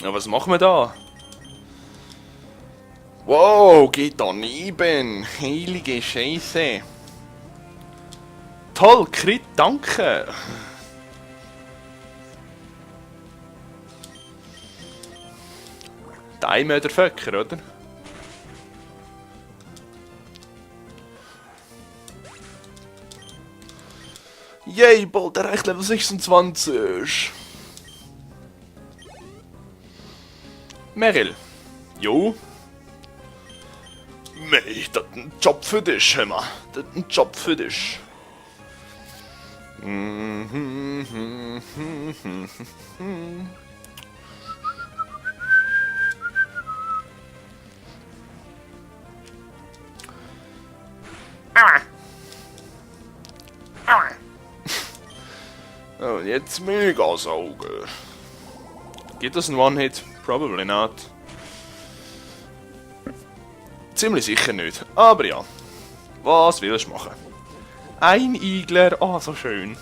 Ja, was machen wir da? Wow, geht daneben. Heilige Scheiße. Toll, Crit, danke. Die Motherfucker, oder? Yay, bald erreicht Level 26. Meryl. Jo. Mei, das ist ein Job für dich, hör mal. Das ist ein Job für dich. Oh, jetzt Megasauger. Geht das ein One-Hit? Probably not. Ziemlich sicher nicht. Aber ja. Was willst du machen? Ein Igler. Oh, so schön.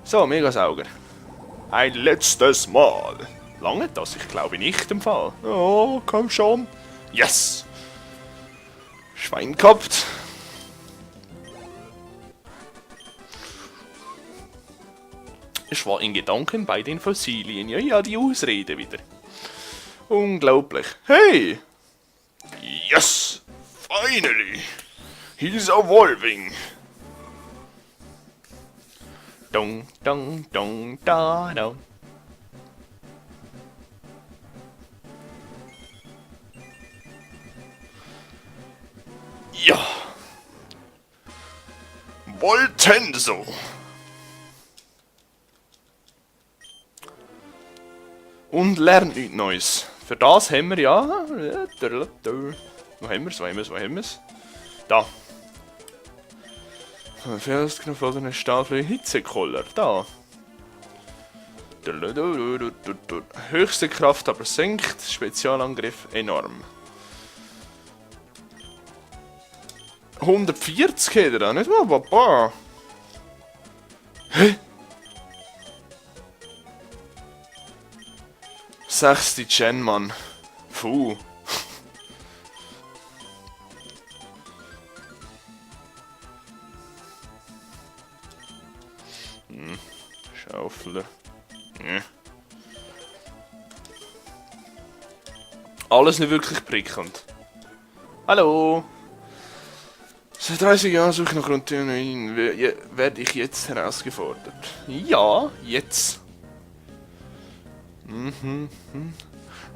So, Megasauger. Ein letztes Mal. Lange das? Ich glaube nicht im Fall. Oh, komm schon. Yes! Schwein gehabt. Ich war in Gedanken bei den Fossilien. Ja, die Ausrede wieder. Unglaublich. Hey! Yes! Finally! He's evolving! Dong, dong, dong, da, da. Ja! Voltenso! Und lernt nichts Neues. Für das haben wir ja... Wo haben wir es? Da. Festgefrorene Stahlflügel Hitzekoller. Da. Höchste Kraft aber senkt. Spezialangriff enorm. 140 hat er da, nicht wahr, Papa? Hä? 6. Gen, Mann. Puh. Schaufler. Alles nicht wirklich prickelnd. Hallo. Seit 30 Jahren suche ich nach Grundtheorien. Werde ich jetzt herausgefordert? Ja, jetzt.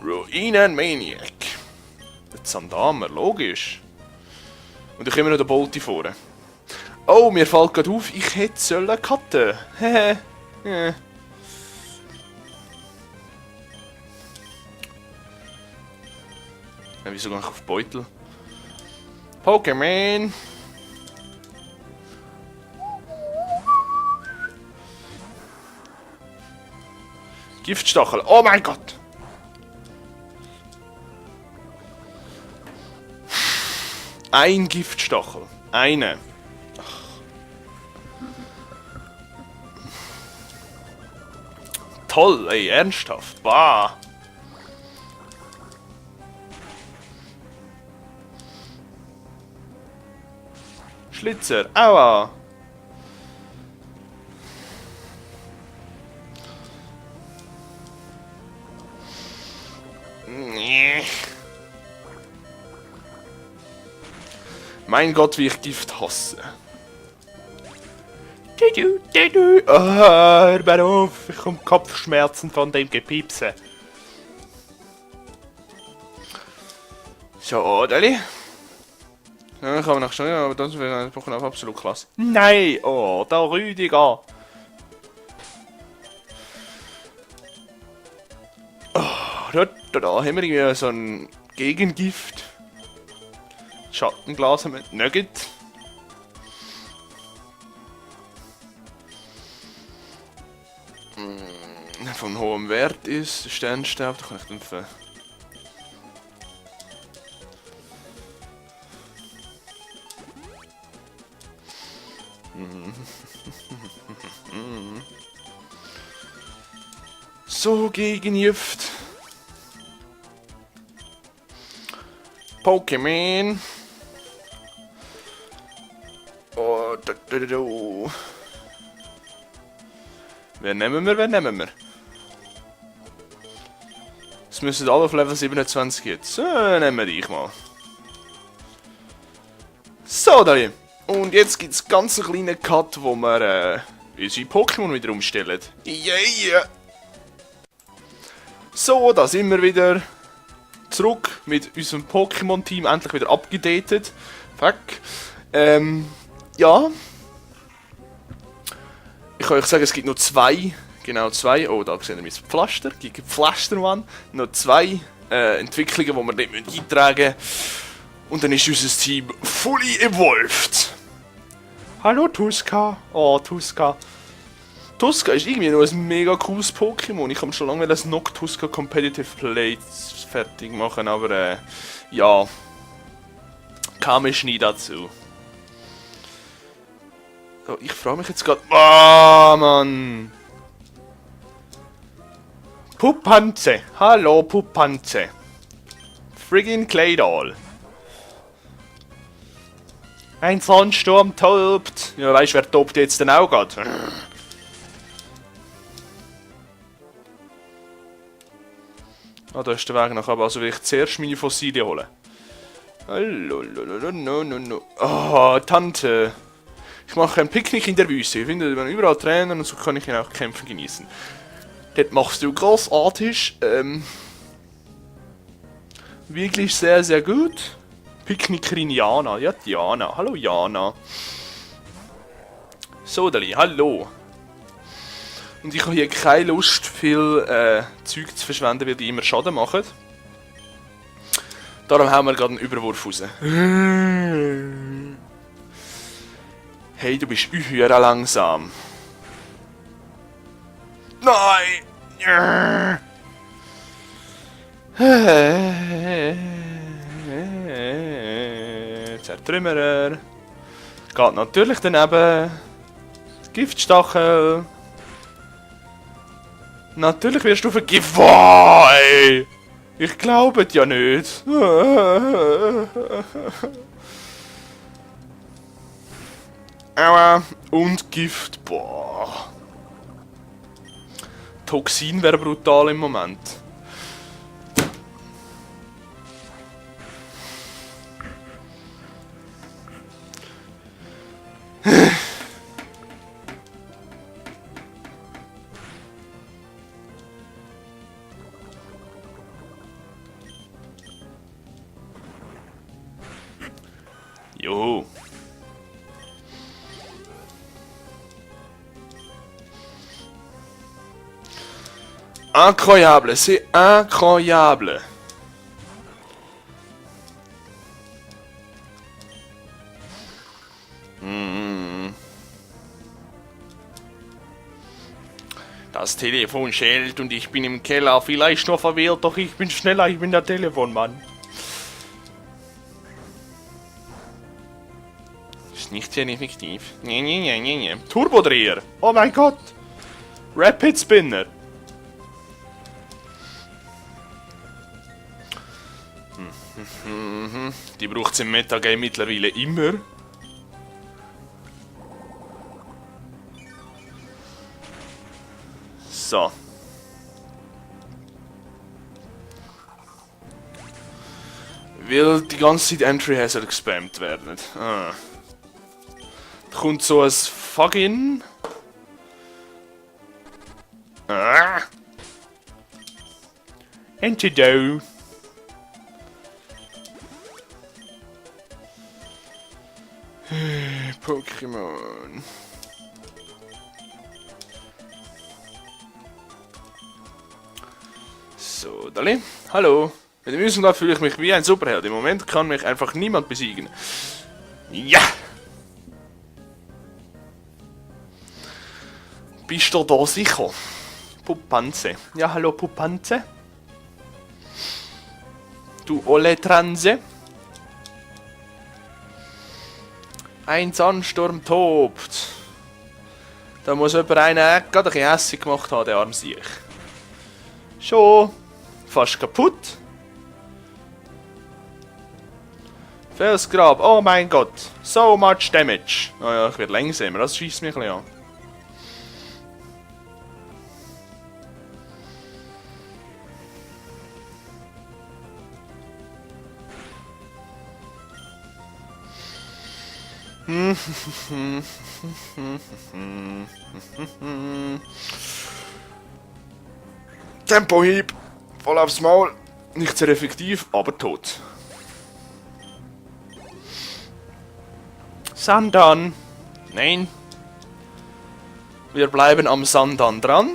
Ruinenmaniac. Der Zandamer, logisch. Und ich komme noch den Bolti vor. Oh, mir fällt gerade auf, ich hätte sollen cutten. Hehe. Wieso gehe ich auf Beutel? Pokémon! Giftstachel, oh mein Gott! Ein Giftstachel, eine. Toll, ey, ernsthaft, bah! Schlitzer, aua! Mein Gott, wie ich Gift hasse. Hör mir auf, ich komme Kopfschmerzen von dem Gepiepse. So, Odeli. Ja, ich habe noch schon, aber das wäre ein Pokémon auf absolut klasse. Nein! Oh, der Rüdiger! Oh, da haben wir irgendwie so ein Gegengift. Schattenglas mit Nugget. Von hohem Wert ist, Sternstab, da kann ich dämpfen. So gegen Gift. Pokémon. Oh, Wen nehmen wir? Es müssen alle auf Level 27 jetzt. Nehmen wir dich mal. So, da. Und jetzt gibt es ganz einen kleinen Cut, wo wir unsere Pokémon wieder umstellen. Yeah! So, da sind wir wieder. Zurück mit unserem Pokémon-Team, endlich wieder abgedatet. Fuck. Ja. Ich kann euch sagen, es gibt noch zwei. Genau zwei. Oh, da sehen wir das Pflaster. Gegen Pflaster, Mann. Noch zwei Entwicklungen, die wir nicht eintragen müssen. Und dann ist unser Team fully evolved. Hallo Tuska. Oh, Tuska. Tuska ist irgendwie noch ein mega cooles Pokémon. Ich kann schon lange das Noctuska Competitive Play fertig machen, aber ja. Kam ich nie dazu. So, ich frage mich jetzt gerade. Ah, Mann! Pupanze! Hallo, Pupanze! Friggin' Claydol! Ein Sandsturm tobt! Ja, weißt du, wer tobt jetzt denn auch gerade? Ah, da ist der Weg nach oben. Also will ich zuerst meine Fossilien holen. Hallo, no. Ah, Tante! Ich mache ein Picknick in der Wüste. Ich finde, wenn überall Tränen und so kann ich ihn auch Kämpfen genießen. Das machst du großartig. Wirklich sehr, sehr gut. Picknickerin Jana. Ja, Jana. Hallo, Jana. Sodali, hallo. Und ich habe hier keine Lust, viel Zeug zu verschwenden, weil die immer Schaden machen. Darum haben wir gerade einen Überwurf raus. Hey, du bist uhyre langsam. Nein! Zertrümmerer. Geht natürlich daneben. Giftstachel. Natürlich wirst du vergiftet. Wow, ey. Ich glaube es ja nicht. Aua. Und Gift. Boah. Toxin wäre brutal im Moment. Juhu. Incroyable, c'est incroyable. Das Telefon schellt und ich bin im Keller, vielleicht noch verwirrt, doch ich bin schneller, ich bin der Telefonmann. Ist nicht sehr effektiv. Nee. Turbodreher, oh mein Gott. Rapid Spinner. Die braucht es im Metagame mittlerweile immer. So. Weil die ganze Zeit Entry Hazard gespammt werden. Ah. Da kommt so ein Fucking. Ah. Antidote. Pokémon. So, Dali. Hallo. Mit dem Müsendorf fühle ich mich wie ein Superheld. Im Moment kann mich einfach niemand besiegen. Ja! Bist du da sicher? Pupanze. Ja, hallo Pupanze. Du olle Transe. Ein Sandsturm tobt. Da muss jemand einen gerade ein bisschen hässig gemacht haben, der arme Sieg. Schon. Fast kaputt. Felsgrab. Oh mein Gott. So much damage. Naja, ich werde langsamer. Das schießt mich ein bisschen an. Tempohieb. Voll aufs Maul. Nicht sehr effektiv, aber tot. Sandan. Nein. Wir bleiben am Sandan dran.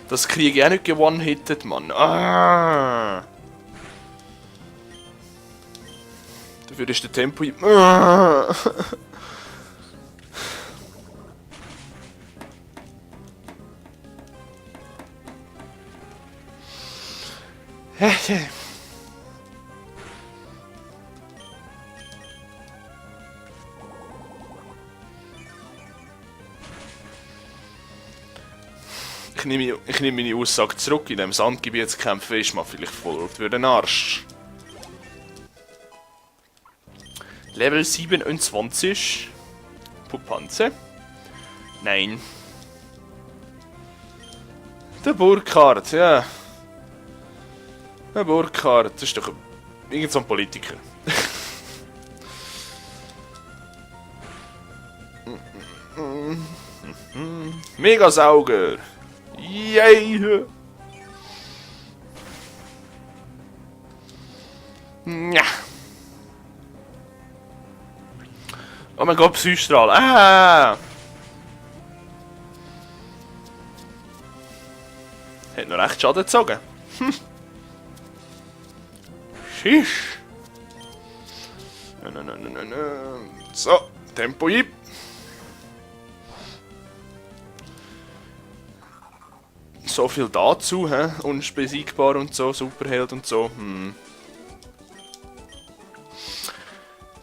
Das kriege ich auch nicht gewonnen-hittet, Mann. Ah. Dafür ist der Tempo... Ah. Ich nehme meine Aussage zurück. In dem Sandgebiet zu kämpfen ist man vielleicht voll für den Arsch. Level 27. Pupanze. Nein. Der Burkhardt, ja. Der Burkhardt, das ist doch irgend so ein Politiker. Megasauger. Yay! Ja. Oh mein Gott, Psystrahl. Ah! Hat noch recht Schaden gezogen. Schisch. So, Tempo Jeep. So viel dazu, hä? Unbesiegbar und so, Superheld und so.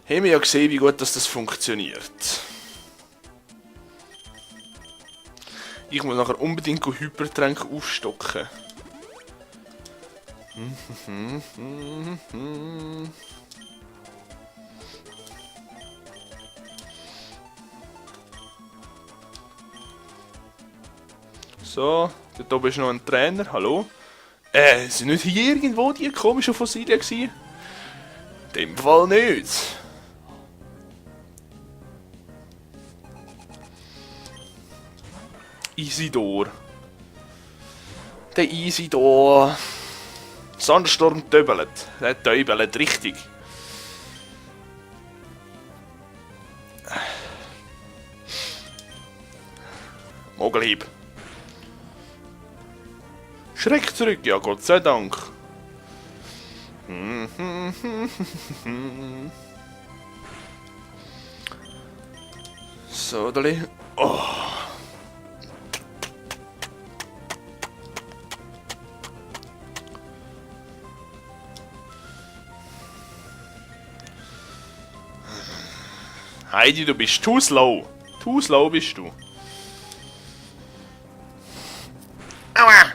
Haben wir ja gesehen, wie gut das funktioniert. Ich muss nachher unbedingt Hypertränke aufstocken. So, dort oben ist noch ein Trainer, hallo. Sind nicht hier irgendwo die komischen Fossilien gewesen? In dem Fall nicht. Isidor. Der Isidor. Sandsturm töbelt. Der töbelt richtig. Mogelhieb. Schreck zurück, ja Gott sei Dank. So, Dali. Oh. Heidi, du bist too slow. Too slow bist du. Aua!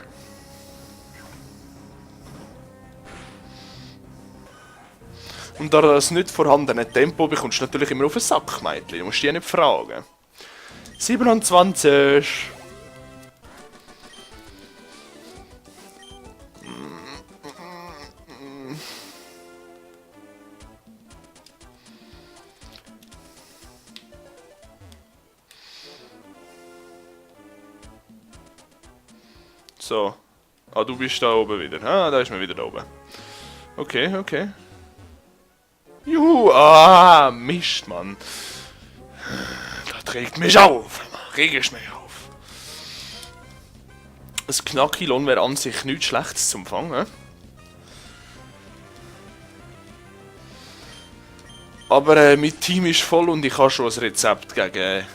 Und da das nicht vorhandene Tempo bekommst du natürlich immer auf den Sack, Mädchen. Du musst dich nicht fragen. 27. So. Ah, du bist da oben wieder. Ah, da ist man wieder da oben. Okay, okay. Juhu, ah, Mist, Mann. Das regt mich auf. Regst mich auf. Ein Knackilon wäre an sich nichts Schlechtes zum Fangen. Aber mein Team ist voll und ich habe schon ein Rezept gegen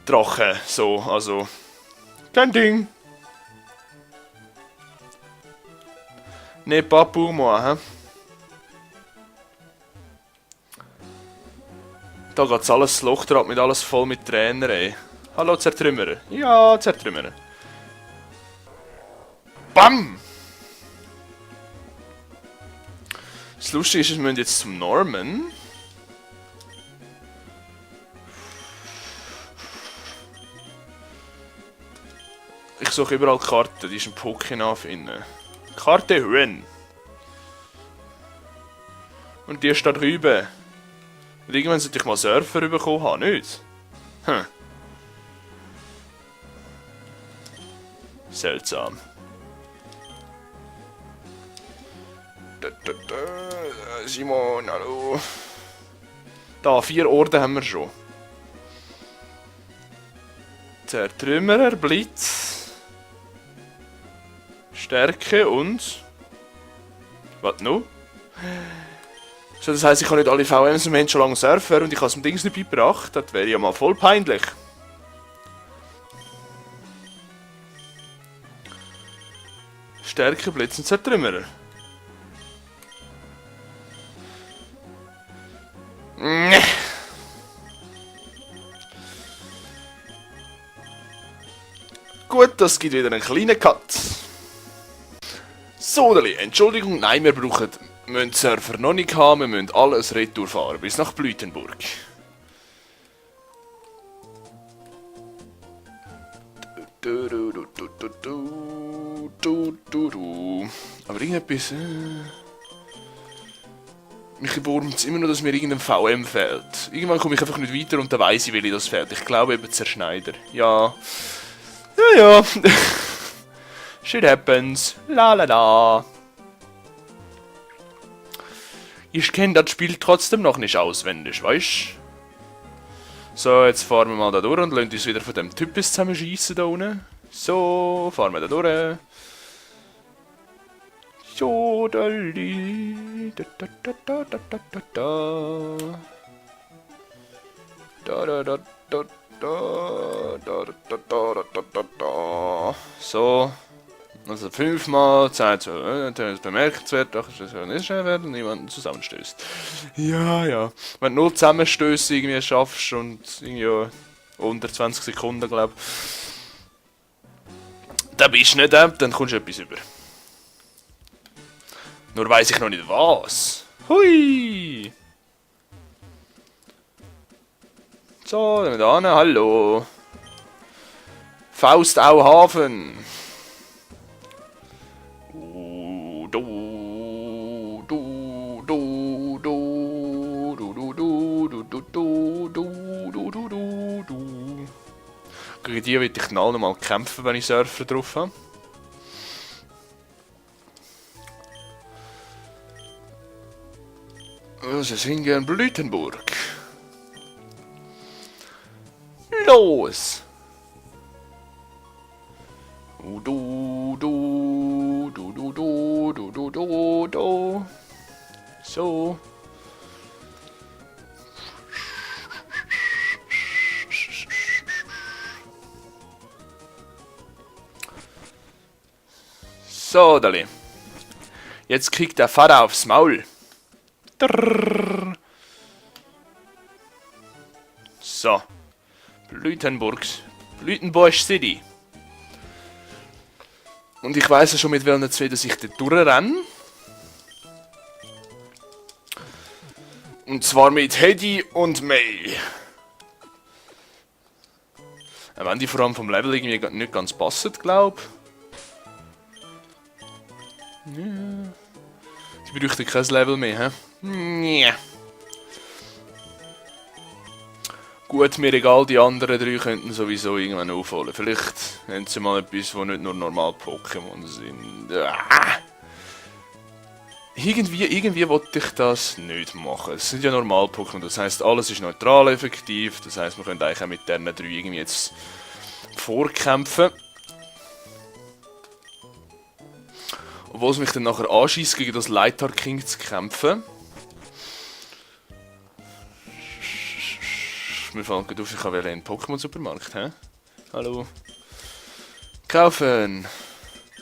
Drachen. So, also. Kein Ding. Ne, pas pour moi, hein? Da geht's alles das Loch drauf mit alles voll mit Trainer, ey. Hallo, Zertrümmerer. Ja, Zertrümmerer. Bam! Das Lustige ist, wir müssen jetzt zum Norman. Ich suche überall Karten, die ist ein Pokémon finden. Karte Huen. Und die ist da drüben. Und irgendwann sollte ich mal Surfer bekommen haben, nicht? Hm. Seltsam. Simon, hallo. Da, 4 Orden haben wir schon. Zertrümmerer, Blitz. Stärke und... Was noch? So, das heisst, ich habe nicht alle VMs im Moment schon lange Surfer und ich habe es dem Dings nicht beigebracht. Das wäre ja mal voll peinlich. Stärke, Blitz und Zertrümmerer. Gut, das gibt wieder einen kleinen Cut. So, Dali, Entschuldigung, nein, wir müssen Surfer noch nicht haben, wir müssen alles retour fahren, bis nach Blütenburg. Aber irgendetwas... Mich wurmt es immer noch, dass mir irgendein VM fehlt. Irgendwann komme ich einfach nicht weiter und dann weiss ich, welches das fehlt. Ich glaube eben Zerschneider. Ja. Ja. Shit happens. La la la. Ich kenne das Spiel trotzdem noch nicht auswendig, weißt? So, jetzt fahren wir mal da durch und lassen uns wieder von dem Typus zusammenschießen da unten. So, fahren wir da durch. So, Dali. Da da da da da da da da. Da da da da da da da da da da da. So. Also 5-mal, 10 zu, das ist bemerkenswert, doch ist das ja nicht schwer werden, niemanden zusammenstößt. Ja, ja. Wenn du 0 Zusammenstöße irgendwie schaffst und irgendwie unter 20 Sekunden, glaube ich, dann bist du nicht dann kommst du etwas über. Nur weiss ich noch nicht was. Hui! So, dann da hin, hallo. Faust au Hafen. Gegen die will ich noch mal kämpfen, wenn ich Surfer drauf habe. Sie sind in Blütenburg. Los! So. So, Dali. Jetzt kriegt der Vater aufs Maul. So. Blütenburg City. Und ich weiss ja schon, mit welchen zwei, dass ich da durchrenne. Und zwar mit Hedy und May. Wenn die vor allem vom Level irgendwie nicht ganz passen, glaube ich. Ja. Die bräuchten kein Level mehr, hä? Nee. Gut, mir egal, die anderen 3 könnten sowieso irgendwann aufholen. Vielleicht haben sie mal etwas, wo nicht nur normal Pokémon sind. Irgendwie wollte ich das nicht machen. Es sind ja normal Pokémon, das heisst, alles ist neutral effektiv. Das heisst, wir können eigentlich auch mit diesen 3 irgendwie jetzt vorkämpfen. Obwohl es mich dann nachher anschießt, gegen das Lightar King zu kämpfen. Mir fällt gerade auf, ich habe einen Pokémon-Supermarkt, hä? Hallo. Kaufen!